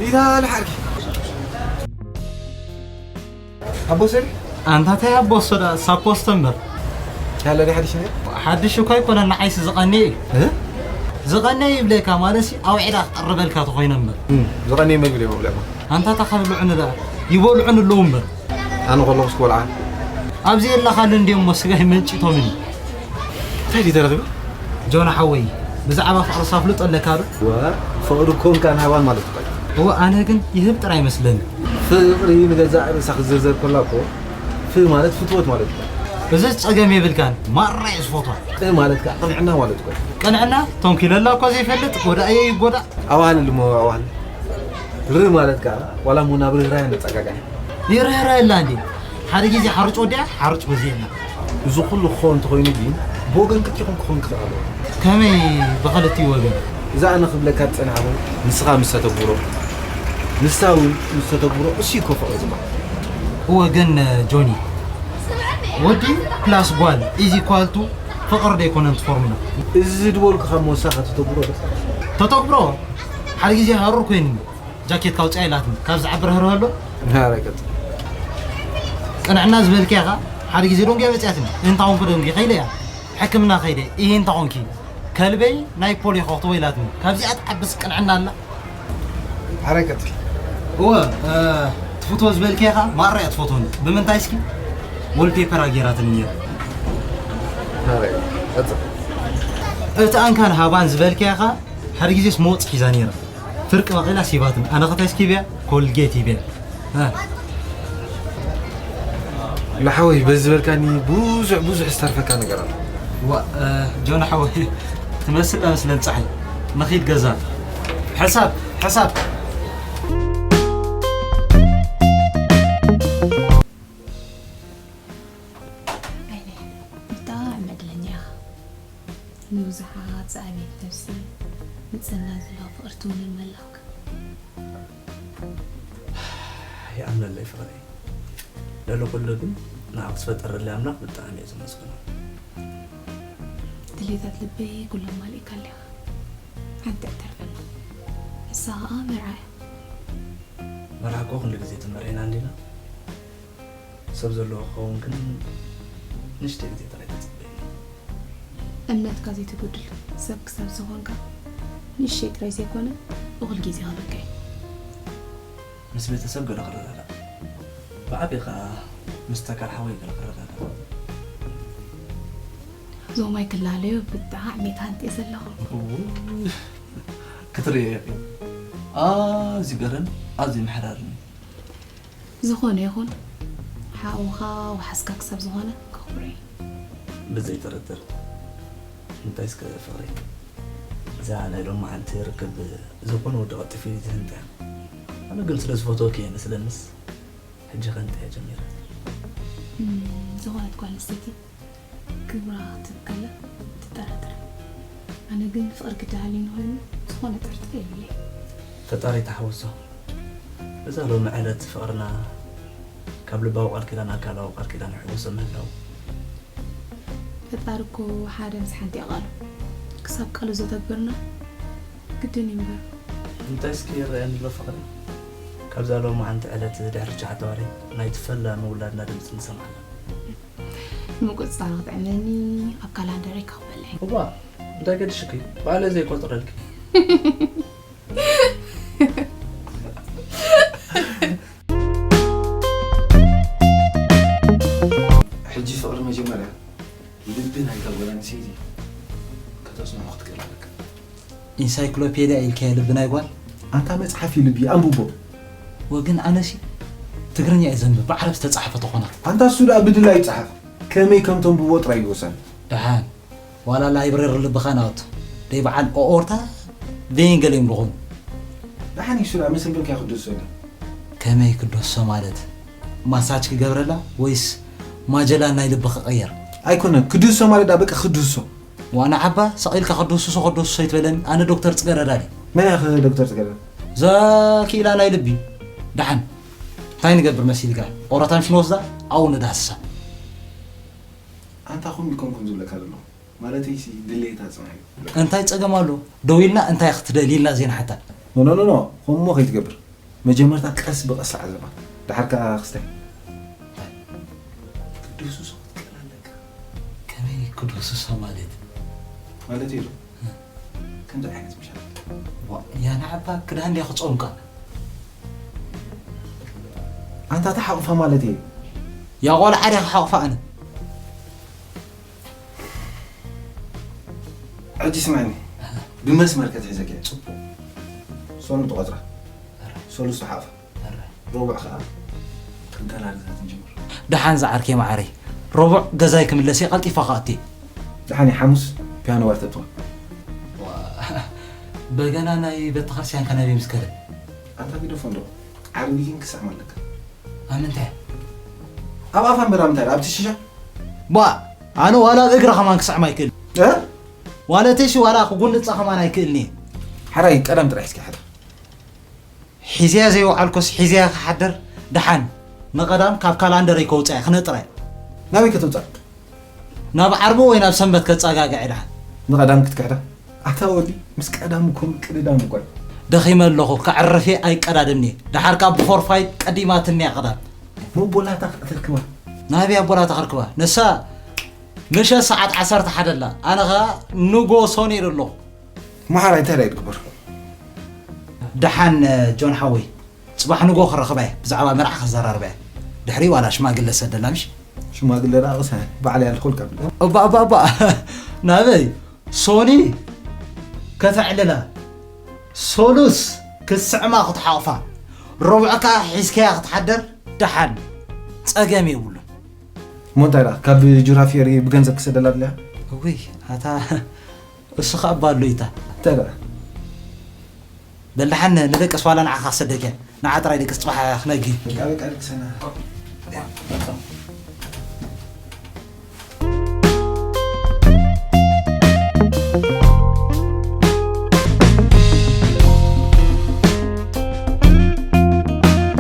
ኢታ ልሓርኪ ኣቦ ሰሪ ኣንታ እንታይ ኣቦ ሶዳ ሳፖስቶ እምበር። ያለ ዲ ሓድሽ ነገር ሓድሽ እኳ ኣይኮነ ንዓይሲ ዝቐኒ እዩ። ዝቐኒ ይብለካ ማለትሲ ኣውዒዳ ክቐርበልካ ተኾይነ እምበር። ዝቐኒ መግቢ እዮም ብለማ ኣንታ ታኻብልዑ ንዳ ይበልዑ ንለዉ እምበር። ኣነ ከለኹስ ክበልዓ ኣብዚ የላኻሉ እንዲዮም እሞ ስጋይ መንጭቶምኒ። እንታይ ድዩ ተረኺቡ? ጆና ሓወይ ብዛዕባ ፍቕሪ ሳፍልጦ ኣለካ ዶ? ወ ፍቕሪ ኮንካ ንሃባን ማለት እኮ እዩ። እወ ኣነ ግን ይህብ ጥራይ ይመስለኒ። ፍቕሪ ንገዛእ ርእሳ ክትዝርዘር ከላ እኮ ፍ ማለት ፍትወት ማለት እኮ እዩ። እዚ ጸገም የብልካን ማራ እየ ዝፈትዋ። ቅ ማለት ከዓ ቅንዕና ማለት እኮ እዩ። ቅንዕና ተንኪለላ እኮ ዘይፈልጥ ጎዳእየ ይጎዳእ። ኣዋህልል እሞ ኣዋህልል ር ማለት ከዓ ዋላ እሞ ናብ ርህራሄ ነጸጋጋሕ ይርህራየላ እንዴ ሓደ ግዜ ሓርጭ ወዲያ ሓርጭ ወዚእና። እዚ ኩሉ ክኸውን እንተኾይኑ ግን ብወገን ክልቲኹም ክኸውን ክኽእል ኣለዎ። ከመይ ብኽልቲኡ ወገን? እዛ ኣነ ክብለካ ዝጸናሕኹ ንስኻ ምስ ተተግብሮ ንሳ እውን ምስ ተተግብሮ እሱ እዩ እኮ ፍቕሪ ዝበሃል። እወ ግን ጆኒ ወዲ ፕላስ ጓል ኢዝ ኢኳል ቱ ፍቕሪ ዶ ኣይኮነን እቲ ፎርሙላ? እዚ ዝበልኩኻ እሞ ንስኻ ከተተግብሮ ዶ? ተተግብሮ ሓደ ግዜ ሃሩር ኮይኑኒ። ጃኬትካ ኣውፅኣ ኢላትኒ ካብ ዝዓቢ ርህርህ ኣሎ። ኧረ ቀጥ ቅንዕና ዝበልክያ ኸ ሓደ ግዜ ደንጉያ መፅያትኒ። እንታ ኾንኩ ደንጉየ ከይደ እያ ሕክምና ከይደ። ይሄ እንታ ኾንኪ ከልበይ ናይ ፖሊዮ ኸኽትቦ ኢላትኒ። ካብዚኣ ትዓብስ ቅንዕና ኣላ። ኧረ ቀጥል። እወ ትፍትዎ ዝበልክያ ኸ ማራ እያ ትፈትወኒ። ብምንታይ እስኪ ወልፔፐራ ገይራትኒ ነይራ። ኧረ ቀጥል። እቲ ኣንካን ሃባን ዝበልክያ ኸ ሓደ ግዜስ መወፅ ሒዛ ነይራ። ፍርቂ መቒላ ሲባትን ኣነ ኸታይ ስኪብያ ኮልጌት ይብያ። ንሓወይ በዚ ዝበልካኒ ብዙሕ ብዙሕ ዝተርፈካ ነገር ኣሎ። ዋ ጆና ሓወይ ትመስል ኣይመስለን ፀሓይ። ንኺድ ገዛ ሕሳብ ሕሳብ። ዓይነይ ብጣዕሚ ዕድለኛ ኢኻ። ንብዙሓት ዝኣበየት ነብሲ ንጽህና ዘለዋ ፍቕርቲ እውን መላኽካ። ይኣምነለይ ፍቕረይ። ልዕሊ ኩሉ ግን ንዓኹ ዝፈጠረለይ ኣምላኽ ብጣዕሚ እየ ዘመስግኖ። ድሌታት ልበይ ኩሎም ማሊእካለይ ኢኻ። ሓንቲ እተርፈና ንሳ ኸኣ መርዓ እያ። መርዓ እኮ ኩሉ ግዜ ተመርዒና እንዲና። ሰብ ዘለዎ ክኸውን ግን ንእሽተይ ግዜ ጥራይ ተጸበይኒ። እምነትካ ዘይተጎድል ሰብ ክሳብ ዝኾንካ ንእሽተይ ጥራይ ዘይኮነ እኹል ግዜ ክህበካ እዩ። ምስ ቤተሰብ ገለ ክረዳዳእ ብዓቢ ከኣ ምስ ተካል ሓወይ ገለ ክረዳዳእ። ዞማይ ክላለዮ ብጣዕሚ ታንጤ ዘለኹ። ክትርእዮ ኢኺ ኣዝዩ ገረን ኣዝዩ መሕራርን እዩ። ዝኾነ ይኹን ሓውኻ ወሓዝካ ክሳብ ዝኾነ ከኽብሮ እዩ። ብዘይ ጥርጥር እንታይ እስከ ፍቕሪ እዛ ናይ ሎም መዓልቲ ርክብ ዝኾነ ወዲ ቐልጢፉ እዩ ዝህንጥያ ኣነ ግን ስለ ዝፈትወኪ እየ መስለንስ ሕጂ ከንጥያ ጀሚረ። ዝኾነት ጓል ኣንስተይቲ ክብራ ክትህብ ከላ ትጠራጠር። ኣነ ግን ፍቕሪ ግዲ ሃልዩኒ ኮይኑ ዝኾነ ጥርጥር የብለይ። ፈጣሪ ይተሓወሶ እዛ ሎሚ ዕለት ፍቕርና ካብ ልባዊ ቃል ኪዳን ኣካላዊ ቃል ኪዳን ይሕወሶ ምህላው። ፈጣሪ እኮ ሓደ ምስ ሓንቲ እዩ ቃሉ። ክሳብ ቃሉ ዘተግበርና ግድን እዩ እምበር። እንታይ እስኪ ይረኣየኒ ኣሎ ፍቕሪ ካብዛ ሎሚ ሓንቲ ዕለት ድሕሪ ትሽዓተ ወርሒ ናይቲ ፈላሚ ውላድና ድምፂ ንሰምዓላ። ንምቁፅፃር ክጥዕመኒ ኣብ ካላንደረይ ከኽበለይ። እዋ እንታይ ገድሽኪ ባዕለ ዘይቆፅረልኪ። ሕጂ ፍቕሪ መጀመርያ ልቢ ናይታ ጓል ኣንስተይቲ ከተጽንዖ ክትክእል ኣለካ። ኢንሳይክሎፔድያ ኢልካዮ ልቢ ናይ ጓል? ኣንታ መጽሓፍ እዩ ልቢ ኣንብቦ። ወግን ኣነሲ ትግርኛ እየ ዘንብብ ብዓረብ ዝተጻሕፈ ተኾና። ኣንታ እሱ ደኣ ብድላ ይጽሓፍ ከመይ ከም ተንብቦ ጥራይ ይወሰን። ደሓን ዋላ ላይብረሪ ልብኻ ናቱ ደይ በዓል ኦኦርታ ቬንገል እዮም ዝኾኑ። ደሓን እዩ እሱ ደኣ መሰንበብካዮ ክድህሶ እንድዩ። ከመይ ክድህሶ ማለት ማሳጅ ክገብረላ ወይስ ማጀላን ናይ ልቢ ክቕየር? ኣይኮነን ክድህሶ ማለት ደኣ በቃ ክድህሶ። ዋና ዓባ ሰቒልካ ከደስሶ ከደስሶ ኣይትበለኒ ኣነ ዶክተር ጽገረዳ ድየ። መን ኢኻ ዶክተር ጽገረዳ? እዛ ክኢላ ናይ ልቢ። ደሓን እንታይ ንገብር መሲልካ? ኦራታንሽ ንወስዳ ኣብኡ ንዳህስሳ። ኣንታ ኹም ኢልኮም ከም ዝብለካ ዘለኹ ማለተይሲ ድሌት ኣጽንዓዮ። እንታይ ጸገም ኣሎ? ደው ኢልና እንታይ ክትደሊ ኢልና ዘይንሓታ። ኖኖኖኖ ኹምሞ ከይትገብር። መጀመርታ ቀስ ብቐስ ዓዘባ። ደሓር ከኣ ክስታይ። ክድህስሶ ክትክእል ኣለካ። ከመይ ክድህስሶ ማለት? ማለት እዩ ዶ? ከምዚ ዓይነት ምሻል። ዋ፣ ያ ንዓባ ክዳን ድያ ክጸምቃ? ኣንታ ተሓቑፋ ማለት እዩ። ያ ቆልዓ ድያ ክሓቑፋ ኣነ? ሕጂ ስምዕኒ፣ ብመስመር ክትሕዘኪ እያ። ጽቡቕ። ሶሉስ ትቖጽራ። ኣረ። ሶሉስ ትሓቑፋ። ኣረ። ሮቡዕ ከኣ ክገላግዛ ትንጅምር። ደሓን ዝዓርከይ መዓረይ። ሮቡዕ ገዛይ ክምለስ እየ፣ ቀልጢፋ ክኣቱ እየ። ደሓን እየ፣ ሓሙስ ፒያኖ ባር ተእትዋ። ዋ፣ በገና ናይ ቤተክርስትያን ከ ናበይ ምስ ከደ? ኣንታ ግደፎ እንዶ፣ ዓርቢ ግን ክስዕም ኣለካ። ኣብ ምንታይ? ኣብ ኣፋ እምበር ኣብ ምንታይ? ኣብቲ ሽሻ? ባ፣ ኣነ ዋላ ኣብ እግራ ከማን ክስዕም ኣይክእል። እ? ዋላ ተይሲ ዋላ ክጉንጻ ከማን ኣይክእልኒ። ሓራይ ቀዳም ጥራይ እስኪ ሓደ። ሒዝያ ዘይወዓልኩስ ሒዝያ ክሓድር። ደሓን ንቐዳም ካብ ካላንደረይ ከውጽኣ ክነጥራ። ናበይ ከተውጽኣ? ናብ ዓርቢ ወይ ናብ ሰንበት ከጸጋግዐ ደሓን። ንቐዳም ክትክሕዳ? ኣታ ወዲ፣ ምስ ቀዳም እኮ ምቅድዳም እኮ እዩ። ደኺመ ኣለኹ፣ ከዕርፍ እየ፣ ኣይቀዳደምኒ። ደሓር ካብ ብፎርፋይት ቀዲማትኒ እያ ቀዳም። ሞቦላታ ክትርክባ? ናበይ ኣቦላታ ክርክባ? ንሳ ምሸት ሰዓት ዓሰርተ ሓደ ኣላ። ኣነ ኸኣ ንጎ ሶኒ ኢሉ ኣለኹ። መሓራይ እንታይ ደኣ ትግበር? ደሓን ጆን ሓወይ፣ ጽባሕ ንጎ ክረኽባ እየ፣ ብዛዕባ መርዓ ክዘራርባ እየ። ድሕሪ ዋላ ሽማግለ ሰደላ ምሽ? ሽማግለ ደኣ ቅሰ፣ ባዕለይ ኣለኹልካ። እባ፣ እባ፣ እባ። ናበይ? ሶኒ ከተዕልላ፣ ሶሉስ ክትስዕማ ክትሓቕፋ፣ ረቡዕ ከኣ ሒዝካያ ክትሓደር፣ ደሓን ጸገም የብሉን። እሞ እንታይ ደኣ፣ ካብ ጁራፊየሪ ብገንዘብ ክሰደላ ድልያ? እውይ፣ ኣታ እሱ ኸኣ ባሎ ኢታ። እንታይ ደኣ? በል ደሓን ንደቀስ ዋላ ንዓኻ ክሰደልካ። ንዓ ጥራይ ደቀስ ጽባሕ ክነጊ። በቃ፣ በቃ፣ ደቅሰና።